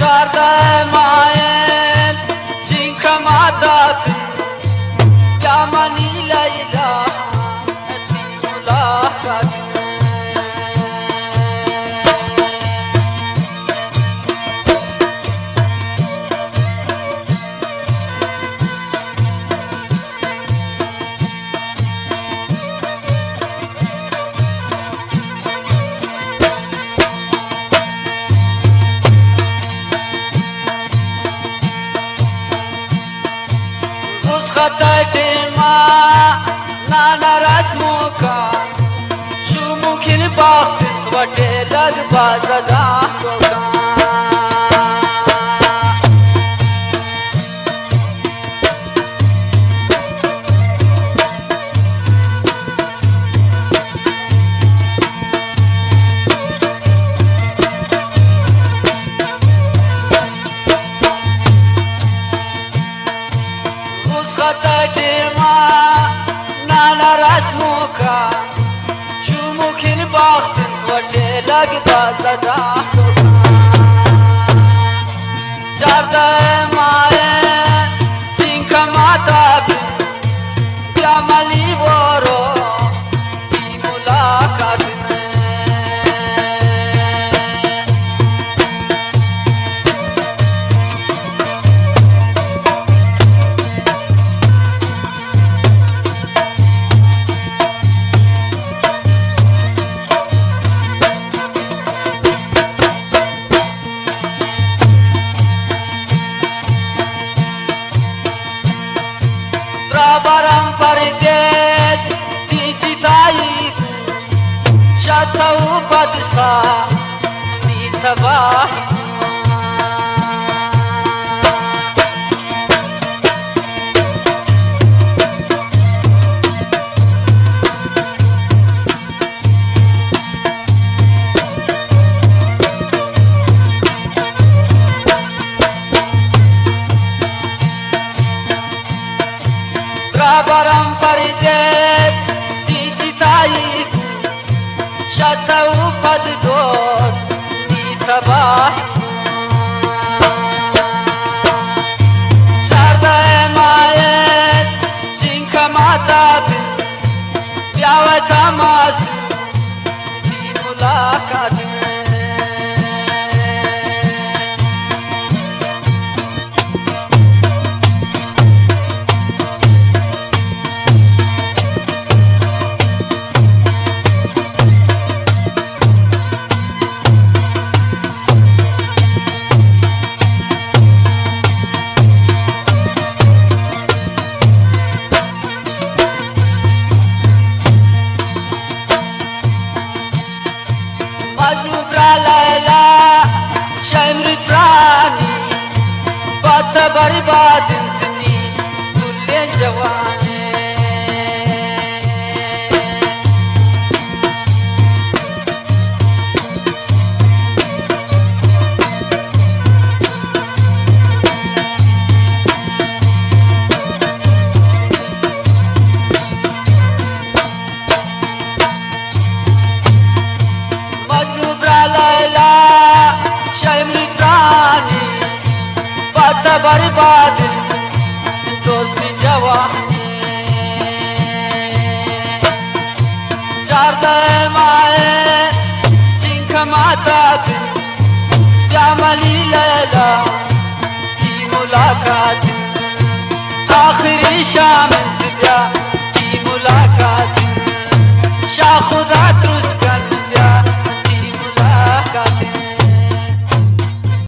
چاردہ ماہیں چنکا ما دات، بیا منی لیلا، تئی ملاقات۔ رخصت ءِ ٹیما نانا رسموکا، شوموکیں بخت انت وٹے لگ باز داں کوکاں۔ رخصت ءِ ٹیما نانا رسموکا، شوموکیں بخت انت وٹے لگ باز داں کوکاں۔ چاردہ ماہیں چنکا ما دات، بیا منی وارو، تئی ملاقات۔ درابرم پردیس، تئی جتائی، شتو پدسا، نی تباہی۔ درابرم پردیس، تئی جتائی، شتو پد دوست، نی تباہ۔ چاردہ ماہیں چنکا ما دات، بیا وتا ماس، تئی ملاقات۔ مجنوں ترا لیلا، شے امرت ترانی، پت برباد انت نی کلیں جوانیں۔ مجنوں ترا لیلا، شے امرت ترانی، پت برباد، دوستی جوانی۔ چاردہ ماہیں چنکا ما دات، بیا منی لیلا، تئی ملاقات۔ آخری شام انت، بیا تئی ملاقات۔ شاہ خدا تو